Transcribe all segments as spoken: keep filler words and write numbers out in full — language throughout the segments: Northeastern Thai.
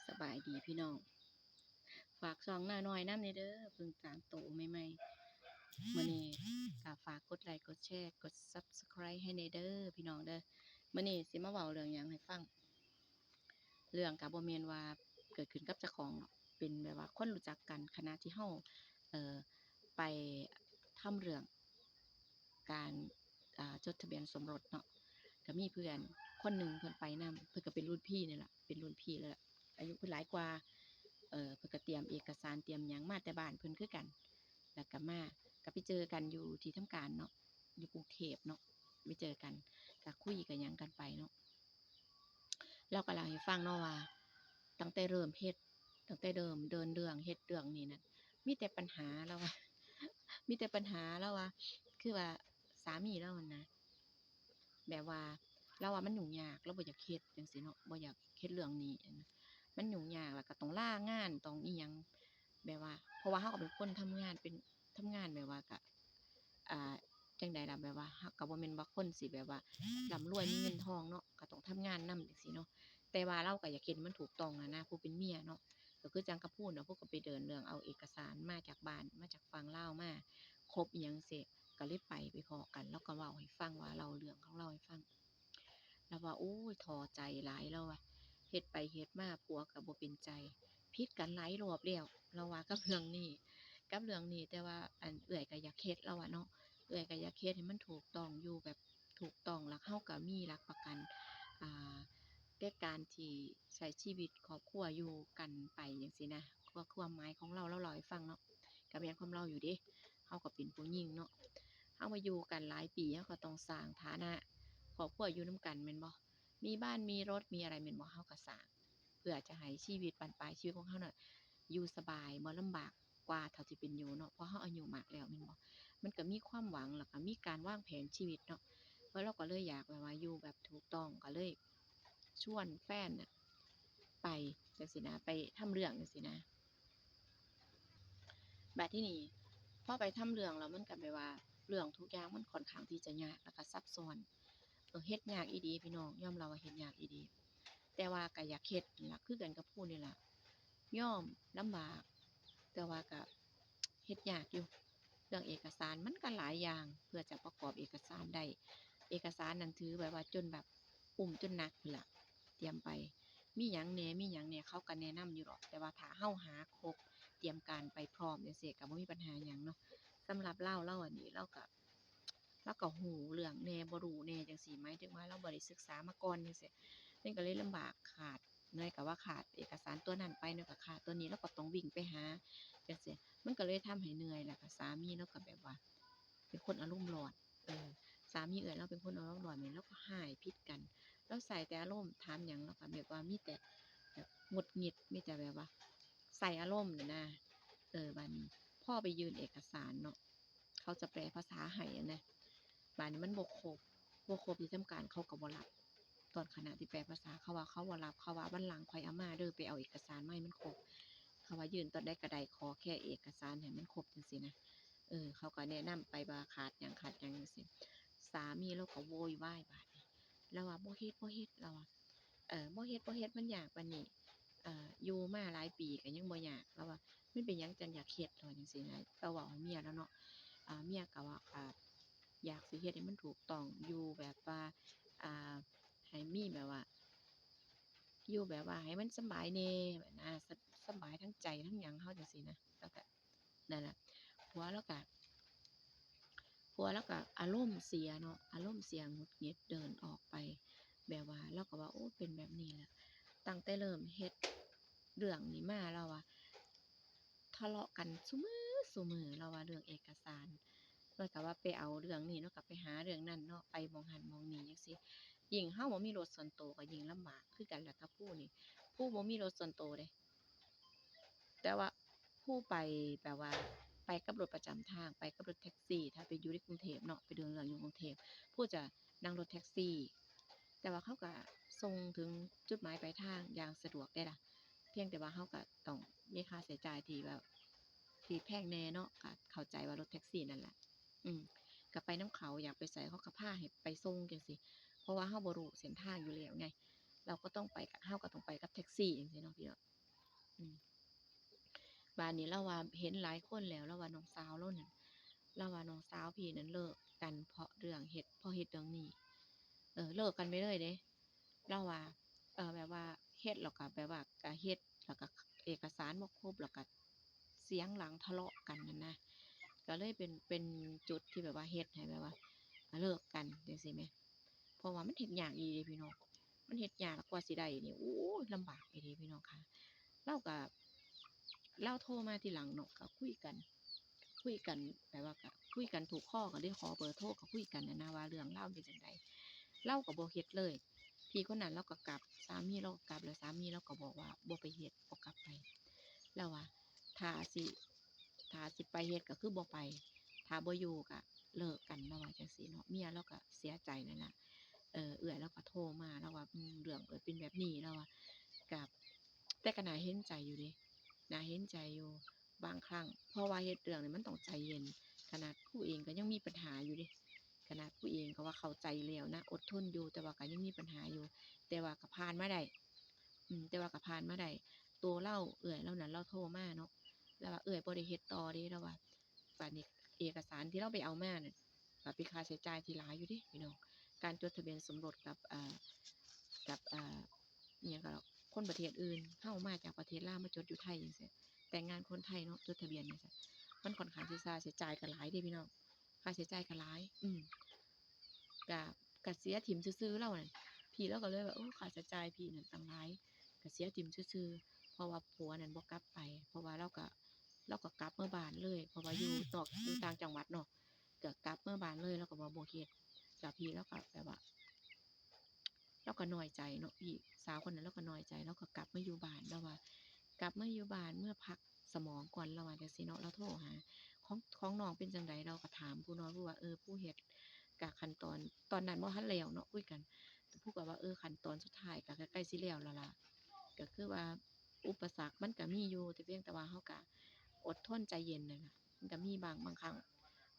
สบายดีพี่น้อง ฝากช่องน้าน้อยนำแหน่เด้อ เพิ่งสร้างโตใหม่ๆ มื้อนี้ก็ฝากกดไลค์ กดแชร์ กด Subscribe ให้แหน่เด้อพี่น้องเด้อ มื้อนี้สิมาเว้าเรื่องหยังให้ฟัง เรื่องก็บ่แม่นว่าเกิดขึ้นกับเจ้าของหรอก เป็นแบบว่าคนรู้จักกัน ขณะที่เฮา เอ่อ ไปทำเรื่องการ อ่า จดทะเบียนสมรสเนาะ ก็มีเพื่อนคนหนึ่งเพิ่นไปนำ เพิ่นก็เป็นรุ่นพี่นี่แหละ เป็นรุ่นพี่แล้วล่ะ อายุเพิ่นหลายกว่า เอ่อ เพิ่นก็เตรียมเอกสารเตรียมหยังมาแต่บ้านเพิ่นคือกัน แล้วก็มา ก็ไปเจอกันอยู่ที่ทำการเนาะ อยู่กรุงเทพฯเนาะ ไปเจอกัน ก็คุยก็หยังกันไปเนาะ ลาวก็เล่าให้ฟังเนาะว่า ตั้งแต่เริ่มเฮ็ด ตั้งแต่เริ่มเดินเรื่องเฮ็ดเรื่องนี่นั่น มีแต่ปัญหา ลาวว่า มีแต่ปัญหา ลาวว่า คือว่าสามีลาวหั้นนะ แบบว่า ลาวว่ามันยุ่งยาก ลาวบ่อยากเฮ็ดจั่งซี้เนาะ บ่อยากเฮ็ดเรื่องนี้ มันยุ่งยาก แล้วก็ต้องลางาน ต้องอิหยัง แบบว่า เพราะว่าเฮาก็เป็นคนทำงาน เป็น ทำงานแบบว่าก็ อ่า จั่งใดล่ะ แบบว่าเฮาก็บ่แม่นว่าคนสิแบบว่าร่ำรวยมีเงินทองเนาะ ก็ต้องทำงานนำจั่งซี้เนาะ แต่ว่าลาวก็อยากเฮ็ดให้มันถูกต้องหั้นนะ ผู้เป็นเมียเนาะ ก็คือจั่งกับพู้นเนาะ พู้นก็ไปเดินเรื่องเอาเอกสารมาจากบ้าน มาจากฝั่งลาวมา ครบอิหยังเสร็จ ก็เลยไป ไปพ้อกัน ลาวก็เว้าให้ฟัง ว่าเล่าเรื่องของลาวให้ฟัง ลาวว่า โอ้ย ท้อใจหลาย ลาวว่า เฮ็ดไปเฮ็ดมาผัวก็บ่เป็นใจ ผิดกันหลายรอบแล้ว ลาวว่ากับเรื่องนี้ กับเรื่องนี้ แต่ว่า อัน เอื้อยก็อยากเฮ็ด ลาวว่าเนาะ เอื้อยก็อยากเฮ็ดให้มันถูกต้อง อยู่แบบถูกต้อง แล้วเฮาก็มีหลักประกัน อ่า แก่การที่ใช้ชีวิตครอบครัวอยู่กันไปจั่งซี้นะ ว่าความหมายของลาว ลาวเล่าให้ฟังเนาะ ก็แม่นความลาวอยู่เด้ เฮาก็เป็นผู้หญิงเนาะ เฮามาอยู่กันหลายปี เฮาก็ต้องสร้างฐานะครอบครัวอยู่นำกันแม่นบ่ มีบ้านมีรถมีอะไรแม่นบ่ เฮาก็สร้าง เพื่อจะให้ชีวิตบั้นปลายชีวิตของเฮาน่ะ อยู่สบาย บ่ลำบากกว่าเท่าที่เป็นอยู่เนาะ เพราะเฮาอายุมากแล้วแม่นบ่ มันก็มีความหวัง แล้วก็มีการวางแผนชีวิตเนาะ เพราะลาวก็เลยอยากแบบว่าอยู่แบบถูกต้อง ก็เลยชวนแฟนน่ะ ไปจั่งซี้นะ ไปทำเรื่องจั่งซี้นะ บัดทีนี้ พอไปทำเรื่องแล้วมันก็แบบว่า เรื่องทุกอย่างมันค่อนข้างที่จะยาก แล้วก็ซับซ้อน เออ เฮ็ดยากอีหลีพี่น้อง ยอมรับว่าเฮ็ดยากอีหลี แต่ว่าก็อยากเฮ็ดนั่นล่ะ คือกันกับพู้นนี่ล่ะ ยอมลำบาก แต่ว่าก็เฮ็ดยากอยู่ เรื่องเอกสารมันก็หลายอย่าง เพื่อจะประกอบเอกสารได้ เอกสารนั่นถือแบบว่าจนแบบ อุ้มจนหนักพู้นล่ะ เตรียมไป มีหยังแหน่ มีหยังแหน่ เขาก็แนะนำอยู่ดอก แต่ว่าถ้าเฮาหาครบ เตรียมการไปพร้อมจั่งซี้ ก็บ่มีปัญหาหยังเนาะ สำหรับลาว ลาวอันนี้ ลาวก็ ลาวก็ฮู้เรื่องแหน่ บ่ฮู้แหน่จั่งซี้ หมายถึงว่าลาวบ่ได้ศึกษามาก่อนจั่งซี้ มันก็เลยลำบาก ขาด เมื่อยก็ว่าขาดเอกสารตัวนั้นไป เมื่อยก็ขาดตัวนี้ ลาวก็ต้องวิ่งไปหาจั่งซี้ มันก็เลยทำให้เมื่อย แล้วก็สามีลาวก็แบบว่า เป็นคนอารมณ์ร้อน เออ สามีเอื้อยลาวเป็นคนอารมณ์ร้อนแหม ลาวก็ฮ้ายผิดกัน ลาวใส่แต่อารมณ์ ถามหยังลาวก็แบบว่ามีแต่แบบหงุดหงิด มีแต่แบบว่าใส่อารมณ์น่ะนะ เออ บัดนี้พอไปยื่นเอกสารเนาะ เขาจะแปลภาษาให้หั้นนะ บัดนี้มันบ่ครบ บ่ครบที่ทำการเขาก็บ่รับ ตอนขณะที่แปลภาษา เขาว่าเขาบ่รับ เขาว่าวันหลังค่อยเอามาเด้อ ไปเอาเอกสารมาให้มันครบ เขาว่ายื่นตอนใดก็ได้ ขอแค่เอกสารให้มันครบจั่งซี้นะ เออ เขาก็แนะนำไปว่าขาดหยัง ขาดหยังจั่งซี้ สามีลาวก็โวยวายบาดนี้ ลาวว่า บ่เฮ็ด บ่เฮ็ด ลาวว่า เออ บ่เฮ็ด บ่เฮ็ด มันยากปานนี้ เอ่อ อยู่มาหลายปีก็ยังบ่ยาก ลาวว่า มันเป็นหยังจั่งอยากเฮ็ด ลาวว่าจั่งซี้นะ ลาวเว้าให้เมียลาวเนาะ อ่า เมียก็ว่า อ่า อยากสิเฮ็ดให้มันถูกต้อง อยู่แบบว่า อ่า ให้มีแบบว่า อยู่แบบว่าให้มันสำบายแหน่ แบบนะ ส- สำบายทั้งใจทั้งหยังเฮาจั่งซี้นะ ลาวก็ นั่นล่ะ ผัวลาวก็ ผัวลาวก็อารมณ์เสียเนาะ อารมณ์เสียหงุดหงิดเดินออกไป แบบว่าลาวก็ว่า โอ้ เป็นแบบนี้แหละ ตั้งแต่เริ่มเฮ็ดเรื่องนี้มา ลาวว่า ทะเลาะกันซุมื้อซุมื้อ ลาวว่าเรื่องเอกสาร ลาวก็ว่าไปเอาเรื่องนี้เนาะ ก็ไปหาเรื่องนั้นเนาะ ไปหม่องหั้นหม่องนี้จั่งซี้ ยิ่งเฮาบ่มีรถส่วนโตก็ยิ่งลำบากคือกันล่ะกับผู้นี่ ผู้บ่มีรถส่วนโตเด้ แต่ว่าผู้ไปแบบว่าไปกับรถประจำทาง ไปกับรถแท็กซี่ ถ้าไปอยู่ในกรุงเทพฯเนาะ ไปเดินเรื่องอยู่กรุงเทพฯ ผู้จะนั่งรถแท็กซี่ แต่ว่าเขาก็ส่งถึงจุดหมายปลายทางอย่างสะดวกเด้ล่ะ เพียงแต่ว่าเขาก็ต้องมีค่าใช้จ่ายที่แบบ ที่แพงแหน่เนาะ ก็เข้าใจว่ารถแท็กซี่นั่นล่ะ อืม ก็ไปนำเขา อยากไปไสเขาก็พาให้ไปส่งจั่งซี้ เพราะว่าเราบ่รู้เส้นทางอยู่แล้วไง เราก็ต้องไปกับ เราก็ต้องไปกับแท็กซี่จั่งซี้เนาะพี่เนาะ อืม บาดนี้ลาวว่าเห็นหลายคนแล้ว ลาวว่าน้องสาวลาวนั่น ลาวว่าน้องสาวพี่นั่นเลิกกันเพราะเรื่องเฮ็ด เพราะเฮ็ดเรื่องนี้ เออ เลิกกันไปเลยเด้ ลาวว่า เออ แบบว่าเฮ็ดแล้วก็แบบว่าก็เฮ็ด แล้วก็เอกสารบ่ครบ แล้วก็เสียงหลังทะเลาะกันนั่นนะ ก็เลยเป็น เป็นจุดที่แบบว่าเฮ็ดให้แบบว่าเลิกกันจั่งซี้แหม เพราะว่ามันเฮ็ดยากอีหลีเด้พี่น้อง มันเฮ็ดยาก แล้วกว่าสิได้นี่ โอ้ย ลำบากอีหลีพี่น้องคะ ลาวก็ ลาวโทรมาทีหลังเนาะ ก็คุยกัน คุยกัน แบบว่าก็คุยกันถูกคอ ก็เลยขอเบอร์โทร ก็คุยกันหั้นนะ ว่าเรื่องราวเป็นจั่งใด ลาวก็บ่เฮ็ดเลย พี่คนนั้นลาวก็กลับ สามีลาวก็กลับ แล้วสามีลาวก็บอกว่าบ่ไปเฮ็ด บ่กลับไป ลาวว่า ถ้าสิ ถ้าสิไปเฮ็ดก็คือบ่ไป ถ้าบ่อยู่ก็เลิกกัน ลาวว่าจั่งซี้เนาะ เมียลาวก็เสียใจนั่นล่ะ เออ เอื้อยลาวก็โทรมา ลาวว่า อืม เรื่องเกิดเป็นแบบนี้ ลาวว่า ก็ แต่ก็น่าเห็นใจอยู่เด้ น่าเห็นใจอยู่ บางครั้ง เพราะว่าเฮ็ดเรื่องนี่มันต้องใจเย็น ขนาดผู้เองก็ยังมีปัญหาอยู่เด้ ขนาดผู้เองก็ว่าเข้าใจแล้วนะ อดทนอยู่ แต่ว่าก็ยังมีปัญหาอยู่ แต่ว่าก็ผ่านมาได้ อืม แต่ว่าก็ผ่านมาได้ ตัวลาว เอื้อยลาวนั่นลาวโทรมาเนาะ ลาวว่า เอื้อยบ่ได้เฮ็ดต่อเด้ ลาวว่า บาดนี้เอกสารที่ลาวไปเอามานั่น ก็เป็นค่าใช้จ่ายที่หลายอยู่เด้พี่น้อง การจดทะเบียนสมรสกับ เอ่อ กับ เอ่อ อิหยังก็ คนประเทศอื่น เฮามาจากประเทศลาวมาจดอยู่ไทยจั่งซี้ แต่งงานคนไทยเนาะ จดทะเบียนจั่งซี้ มันค่อนข้างที่ค่าใช้จ่ายก็หลายเด้พี่น้อง ค่าใช้จ่ายก็หลาย อืม ก็ ก็เสียถิ่มซื่อๆ ลาวนั่น พี่ลาวก็เลยว่า โอ้ ค่าใช้จ่ายพี่นั่นตั้งหลาย ก็เสียถิ่มซื่อๆ เพราะว่าผัวนั่นบ่กลับไป เพราะว่าลาวก็ ลาวก็กลับเมือบ้านเลย เพราะว่าอยู่นอก อยู่ต่างจังหวัดเนาะ ก็กลับเมือบ้านเลย ลาวก็ว่าบ่เฮ็ด แล้วพี่ลาวก็แบบว่า ลาวก็น้อยใจเนาะ พี่สาวคนนั้นลาวก็น้อยใจ ลาวก็กลับมาอยู่บ้าน ลาวว่า กลับมาอยู่บ้าน เมือพักสมองก่อน ลาวว่าจั่งซี้เนาะ ลาวโทรหา ของ ของน้องเป็นจั่งใด ลาวก็ถามผู้น้องผู้ว่า เออ ผู้เฮ็ด กะขั้นตอน ตอนนั้นบ่ทันแล้วเนาะ คุยกัน ผู้ก็ว่า เออ ขั้นตอนสุดท้ายก็ใกล้ๆสิแล้วแล้วล่ะ ก็คือว่าอุปสรรคมันก็มีอยู่ แต่เพียงแต่ว่าเฮาก็อดทนใจเย็นนั่นล่ะ มันก็มีบาง บางครั้ง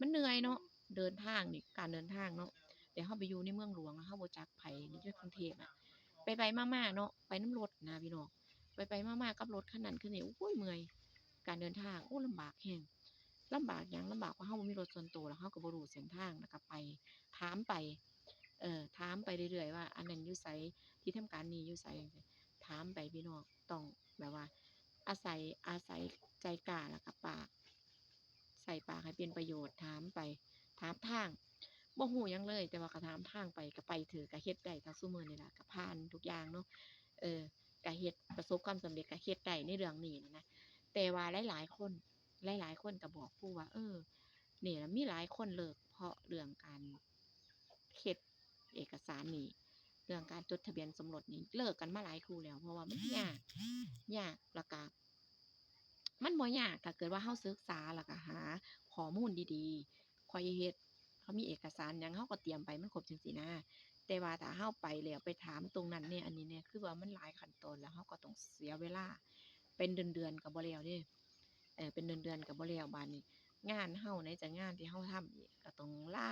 มันเหนื่อยเนาะ เดินทางนี่ การเดินทางเนาะ แต่เฮาไปอยู่ในเมืองหลวง เฮาบ่จักไผ อยู่ในกรุงเทพฯอะ ไปๆมาๆเนาะ ไปนำรถนะพี่น้อง ไปๆมาๆกับรถคันนั้นคันนี้ โอ้ย เมื่อย การเดินทาง โอ้ ลำบากแฮง ลำบากหยัง ลำบากเพราะเฮาบ่มีรถส่วนตัว แล้วเฮาก็บ่รู้เส้นทาง แล้วก็ไป ถามไป เอ่อ ถามไปเรื่อยๆว่า อันนั้นอยู่ไส ที่ทำการนี่อยู่ไส จั่งซี้ ถามไปพี่น้อง ต้องแบบว่า อาศัย อาศัยใจกล้า แล้วก็ปาก ใช้ปากให้เป็นประโยชน์ ถามไป ถามทาง บ่ฮู้หยังเลย แต่ว่าก็ถามทางไป ก็ไปถืก ก็เฮ็ดได้ เท่าซุมื้อนี่ล่ะ ก็ผ่านทุกอย่างเนาะ เออ ก็เฮ็ด ประสบความสำเร็จ ก็เฮ็ดได้ในเรื่องนี้นั่นนะ แต่ว่าหลายๆคน หลายๆคนก็บอกครูว่า เออ นี่ล่ะ มีหลายคนเลิกเพราะเรื่องการเฮ็ดเอกสารนี่ เรื่องการจดทะเบียนสมรสนี่ เลิกกันมาหลายคู่แล้ว เพราะว่ามันยาก ยาก แล้วก็ มันบ่ยาก ถ้าเกิดว่าเฮาศึกษา แล้วก็หาข้อมูลดีๆ ค่อยเฮ็ด เขามีเอกสารหยัง เฮาก็เตรียมไปมันครบจั่งซี้นะ แต่ว่าถ้าเฮาไปแล้วไปถามตรงนั้นแหน่ อันนี้แหน่ คือว่ามันหลายขั้นตอน แล้วเฮาก็ต้องเสียเวลาเป็นเดือนๆก็บ่แล้วเด้ เออ เป็นเดือนๆก็บ่แล้ว บาดนี้งานเฮาไหนจะงานที่เฮาทำอีก ก็ต้องลา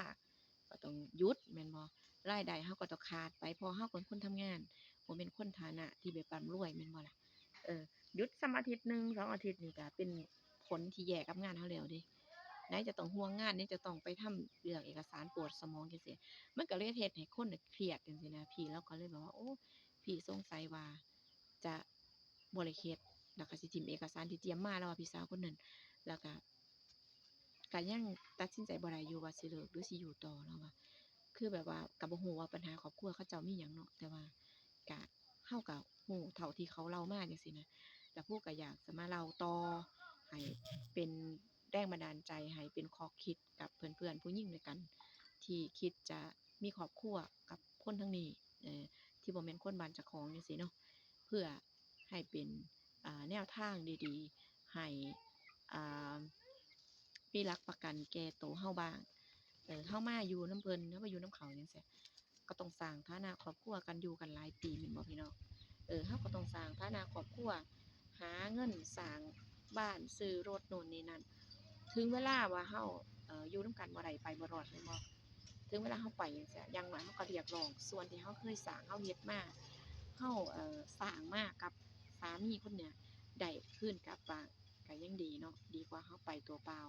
ก็ต้องหยุดแม่นบ่ รายได้เฮาก็ต้องขาดไป เพราะเฮาก็เป็นคนทำงาน บ่แม่นคนฐานะที่แบบร่ำรวยแม่นบ่ล่ะ เออ หยุดส่ำอาทิตย์หนึ่งสองอาทิตย์นี่ก็เป็นผลที่แย่กับงานเฮาแล้วเด้ ไหนจะต้องห่วงงาน ไหนจะต้องไปทำเรื่องเอกสารปวดสมองจั่งซี้ มันก็เลยเฮ็ดให้คนน่ะเครียดจั่งซี้นะพี่ ลาวก็เลยแบบว่า โอ้ พี่สงสัยว่าจะบ่ได้เฮ็ด แล้วก็สิถิ้มเอกสารที่เตรียมมา ลาวว่าพี่สาวคนนั้น แล้วก็ ก็ยังตัดสินใจบ่ได้อยู่ว่าสิเลิกหรือสิอยู่ต่อ ลาวว่า คือแบบว่าก็บ่ฮู้ว่าปัญหาครอบครัวเขาเจ้ามีหยังเนาะ แต่ว่าก็ เฮาก็ฮู้เท่าที่เขาเล่ามาจั่งซี้นะ แล้วผู้ก็อยากจะมาเล่าต่อ ให้เป็นแรงบันดาลใจ ให้เป็นข้อคิดกับเพื่อนๆผู้หญิงด้วยกัน ที่คิดจะมีครอบครัวกับคนทางนี้ เอ่อ ที่บ่แม่นคนบ้านเจ้าของจั่งซี้เนาะ เพื่อให้เป็น อ่า แนวทางดีๆ ให้ อ่า มีหลักประกันแก่โตเฮาบ้าง เออ เฮามาอยู่นำเพิ่น เฮามาอยู่นำเขาจั่งซี้ ก็ต้องสร้างฐานะครอบครัวกัน อยู่กันหลายปีแม่นบ่พี่น้อง เออ เฮาก็ต้องสร้างฐานะครอบครัว หาเงินสร้างบ้าน ซื้อรถโน่นนี่นั่น ถึงเวลาว่าเฮา เอ่อ อยู่นำกันบ่ได้ ไปบ่รอดแม่นบ่ ถึงเวลาเฮาไปจั่งซี้ อย่างน้อยเฮาก็เรียกร้องส่วนที่เฮาเคยสร้าง เฮาเฮ็ดมา เฮา เอ่อ สร้างมากับสามีคนเนี้ย ได้คืนกลับบ้าง ก็ยังดีเนาะ ดีกว่าเฮาไปตัวเปล่า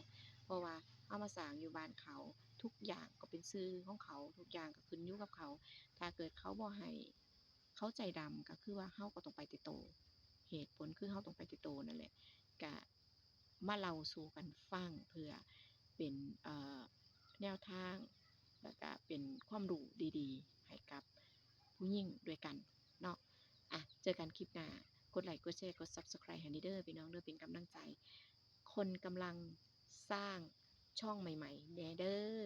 เพราะว่าเฮามาสร้างอยู่บ้านเขา ทุกอย่างก็เป็นชื่อของเขา ทุกอย่างก็ขึ้นอยู่กับเขา ถ้าเกิดเขาบ่ให้ เขาใจดำ ก็คือว่าเฮาก็ต้องไปแต่โต เหตุผลคือเฮาต้องไปแต่โตนั่นแหละ ก็มาเล่าสู่กันฟัง เพื่อเป็น เอ่อ แนวทาง แล้วก็เป็นความรู้ดีๆ ให้กับผู้หญิงด้วยกันเนาะ อ่ะ เจอกันคลิปหน้า กดไลก์ กดแชร์ กด Subscribe ให้แหน่เด้อพี่น้องเด้อ เป็นกำลังใจ คนกำลังสร้างช่องใหม่ๆ แหน่เด้อ